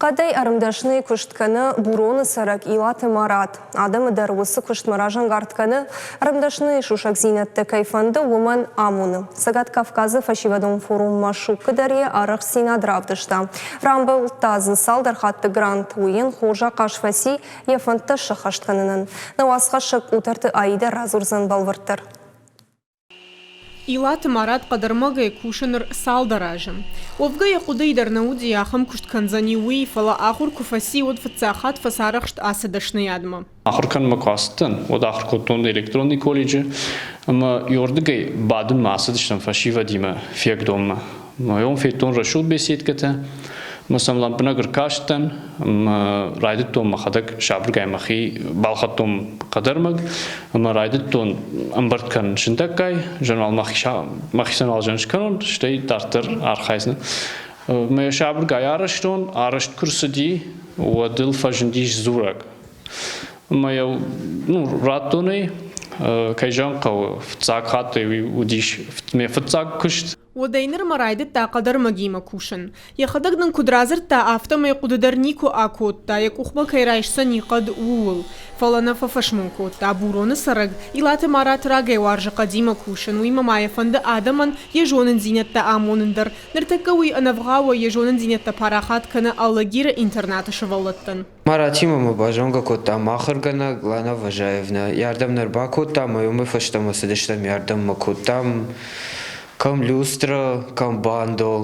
Хъӕдӕй ӕрмдӕсныйы куыст кӕны Буроны цӕрӕг Илаты Марат. Адӕмы дӕр уыцы куыстмӕ разӕнгард кӕны, ӕрмдӕсныйы сусӕгдзинӕдтӕ кӕй фӕнды, уымӕн амоны. Цӕгат Кавказы фӕсивӕдон форум Машук-ы дӕр йӕ арӕхстдзинад равдыста. Рамбылдта дзы цалдӕр хатты грант, уый йын хорз ахъаз фӕци йӕ фӕндтӕ сӕххӕст кӕнынӕн. Нӕ уацхӕссӕг Къутӕрты Аидӕ радзурдзӕн бӕлвырддӕр. Илаты Марат хъӕдӕрмӕгӕй кусы ныр цалдӕр азы. Уӕвгӕ йӕ хъуыдыйы дӕр нӕ уыди, ахӕм куыст кӕндзӕни, уый, фӕлӕ ахуыр куы фӕци, уӕд фыццаг хатт фӕцарӕхст ацы дӕсныйадмӕ. Ахуыр кӕнынмӕ куы ацыдтӕн, уӕд ахуыр кодтон электронный колледжы ӕмӕ уырдыгӕй бадынмӕ ацыдыстӕм фӕсивӕдимӕ Фиагдонмӕ. Мӕ федтон рӕсугъд беседкӕтӕ, ӕмӕ сӕм лӕмбынӕг ӕркастӕн ӕмӕ райдыдтон мӕхӕдӕг сабыргай мӕхи балхӕдтон хъӕдӕрмӕг ӕмӕ райдыдтон ӕмбырд кӕнын сындӕггай, журнал мӕхицӕн уал зын скӕнон, стӕй дарддӕр архайдзынӕн. Мӕ сабыргай арӕзтон, арӕзт куы рцыди, уӕд ыл фӕзындис дзурӕг. Ӕмӕ йӕ ну, радтон ӕй, кӕй зӕгъын хъӕуы, фыццаг хатт ӕй уыдис мӕ фыццаг куыст. Уӕдӕй нырмӕ райдыдта хъӕдӕрмӕгимӕ кусын. Йӕхӕдӕг нын куыд радзырдта, афтӕмӕй хъуыды дӕр никуы акодта, йӕ къухмӕ кӕй райсдзӕни хъӕд, ууыл. Фӕлӕ нӕ фӕфӕсмон кодта. Буроны цӕрӕг Илаты Марат рагӕй уарзы хъӕдимӕ кусын, уыимӕ ма йӕ фӕнды адӕмӕн йӕ зонындзинӕдтӕ амонын дӕр. Ныртӕккӕ уый ӕнӕвгъауӕй йӕ зонындзинӕдтӕ парахат кӕны Алагиры интернаты сывӕллӕттӕн. Маратимӕ мӕ базонгӕ кодта мӕ ахуыргӕнӕг Лана Важаевна. Йӕ ардӕм нӕ ӕрбакодта ӕмӕ уымӕй фӕстӕмӕ цыдыстӕм йӕ ардӕммӕ кодтам кӕм люстра, кӕм бандол.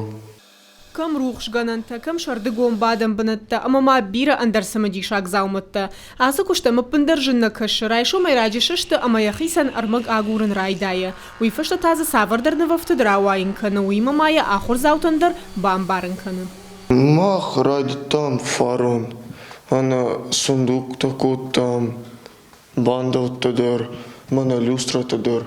Кӕм рухсгӕнӕнтӕ, кӕм сӕрдыгон бадӕн бынӕттӕ ӕмӕ ма бирӕ ӕндӕр цымыдисаг дзаумӕттӕ. Ацы куыст ӕм ӕппындӕр зын нӕ кӕсы. Райсомӕй раджы сысты ӕмӕ йӕхицӕн ӕрмӕг агурын райдайы. Уый фӕстӕ та дзы цавӕрдӕр нывӕфтыд рауайын кӕны, уыимӕ ма йӕ ахуырдзаутӕн дӕр бамбарын кӕны. Мах райдыдтам фарон, ӕнӕ сундуктӕ кодтам, бандӕттӕ дӕр, мӕнӕ люстрӕтӕ дӕр.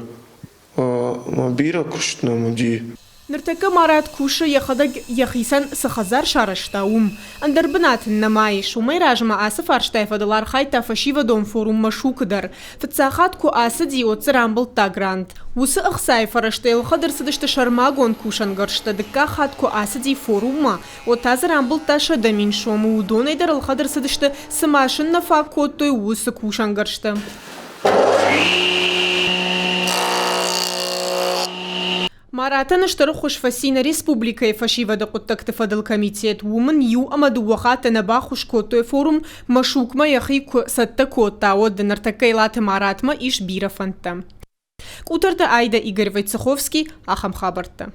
Бирӕ куыст нӕм уыди. Ныртӕккӕ Марат кусы, йӕхӕдӕг йӕхицӕн цы хӕдзар сарӕзта, уым. Ӕндӕр бынат ын нӕма ис. Уымӕй размӕ ацы фарстайы фӕдыл архайдта фӕсивӕдон форум Машук-ы дӕр. Фыццаг хатт куы ацыди, уӕд дзы рамбылдта грант. Уыцы ӕхцайы фӕрӕзтӕ ӕлхӕд ӕрцыдысты сӕрмагонд кусӕнгӕрзтӕ. Дыккаг хатт куы ацыди форуммӕ, уӕд та дзы рамбылдта 100 000 сомы. Уыдонӕй дӕр ӕлхӕд ӕрцыдысты, цы ма сын нӕ фаг кодтой, уыцы кусӕнгӕрзтӕ. Маратӕн стыр ӕххуыс фӕци нӕ республикӕйы фӕсивӕды хъуыддӕгты фӕдыл комитет. Уым ын иу ӕмӕ дыууӕ хатты нӕ баххуыс кодтой форум Машукмӕ йӕхи куы цӕттӕ кодта, уӕд ныртӕккӕ Елаты Маратмӕ ис бирӕ фӕндтӕ. Къутӕрты Айдӕ, Игорь Войцеховский, ахӕм хабӕрттӕ.